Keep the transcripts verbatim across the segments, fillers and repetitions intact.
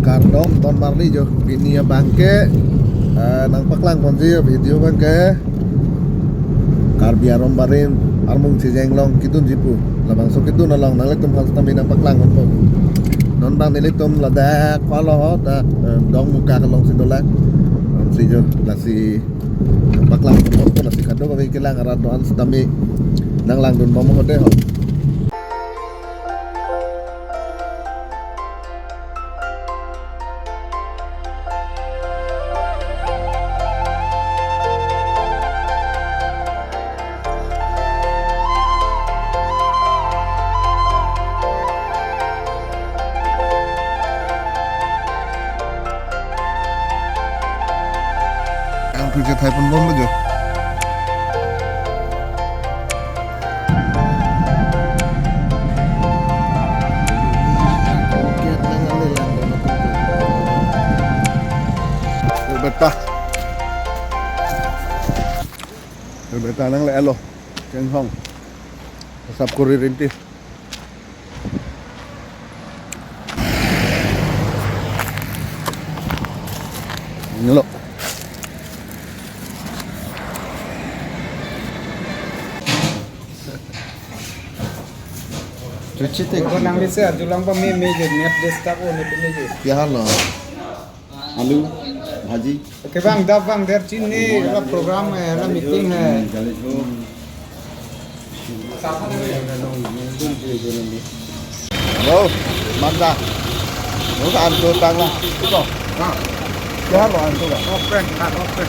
Kardom, ton marli jo, pini abangke, eh, nangpaklang ponji jo video abangke. Karbi aron barim, armung chejeng along kedunji pu. Labangso kedun along nanglitum aphan sitame nangpaklang ponpo. Non abang nelitum ladak palo dak, eh, Dongmukak alongsi dolang. Ansi jo, lasi paklang ponpo, lasi kadokave kelang arat do-an sitame nanglangdun bom ho dei ho. Ang picture thai pon bom jo. Beta. Beta nangle-etlo. Chenghong. Sap kori rinti. Nelo. Chuchi te. Ko nang lise ajulang pa me me je net desktop o ne pini je. Kya hal ho? Alu bhaji. Okay, bang, dap bang, der chini la program hai, la meeting hai. Hello, manda. Lo sa anto tang la. Ito. Ha. Kya lo anto ka? Open, ha, open.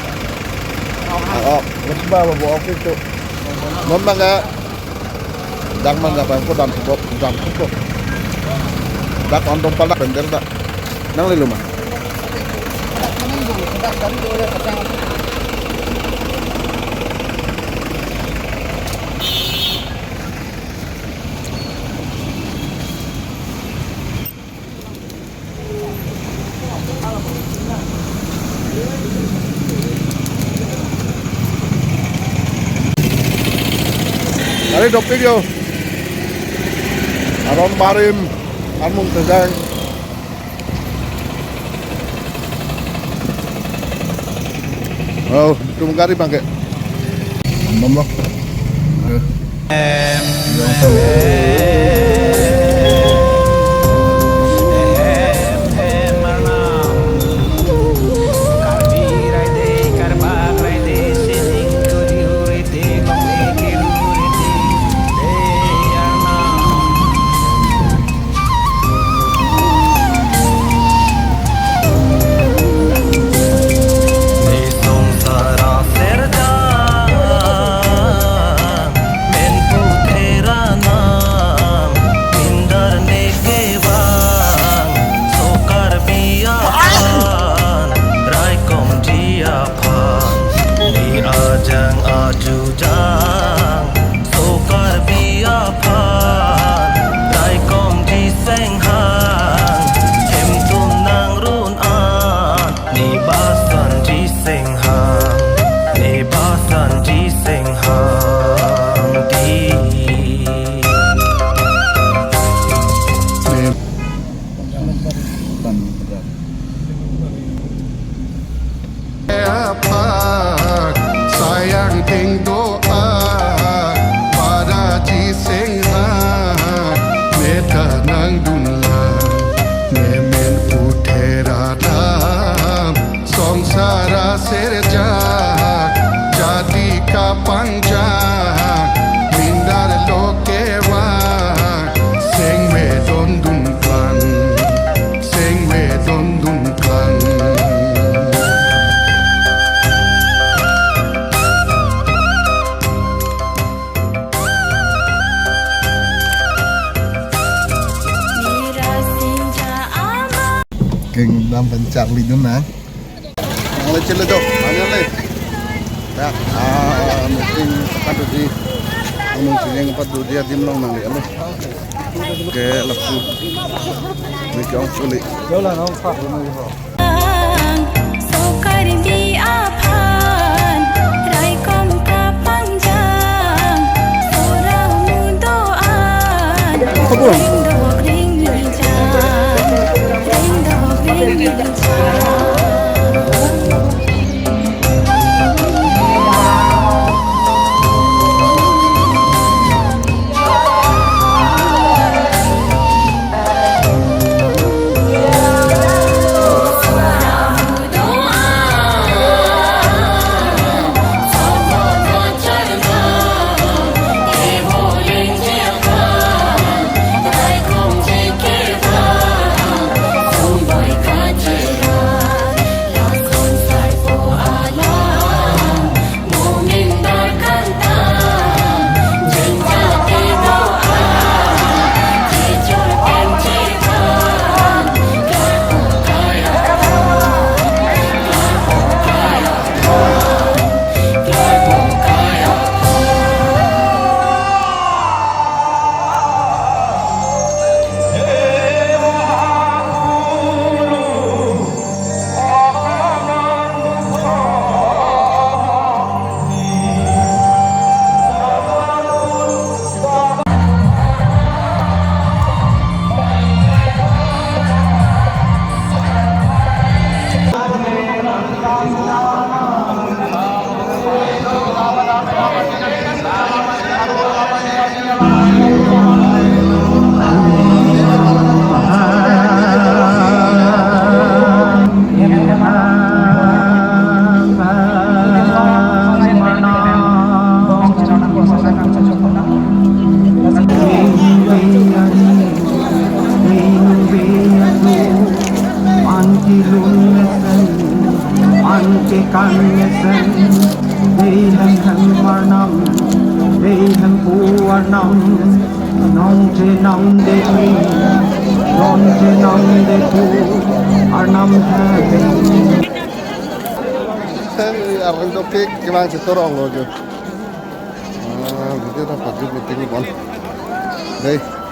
Ha, oh, wes ba ba office to. Non manga. Dak manga bang ko dam ko, dam ko. Dak on dong palak pender dak. Nanglelo ma. Are dopik jo. Aron barim, armung chejeng. Oh, tum gari bangke. Nomor. Jang aju jang, so Karbi aphan, raikom ji senghang, hemtun nangrun an, ne basan ji senghang, ne basan ji senghang di. Apak sayang ting doa pada ji senghang, meta nangdunlang, ne men puthe radam, songsar aserjak, jadi kapangjang, mindar lo kevang, sengve dondun klang. Sengve dondun klang. Kengdam pen charlidun nang. Nangle chelo jo, nangle. Ya, ah, meeting patut di. Armung chejeng patut di adim along nangle lo. Ke lapu. Ni ke ong puli. Jola nong pak lo nang ho. So Karbi aphan, raikom kapangjang, surau mudoan, ringdok ringmijang, ringdok ring Kekan mesen, dei hem hem arnam, dei hempu arnam, nong chenam dei, don chenam dei pu, arnam hem. Hey, arang dopik kelang setorong lo jo. Ah, video ta pajut meeting bon. Dei.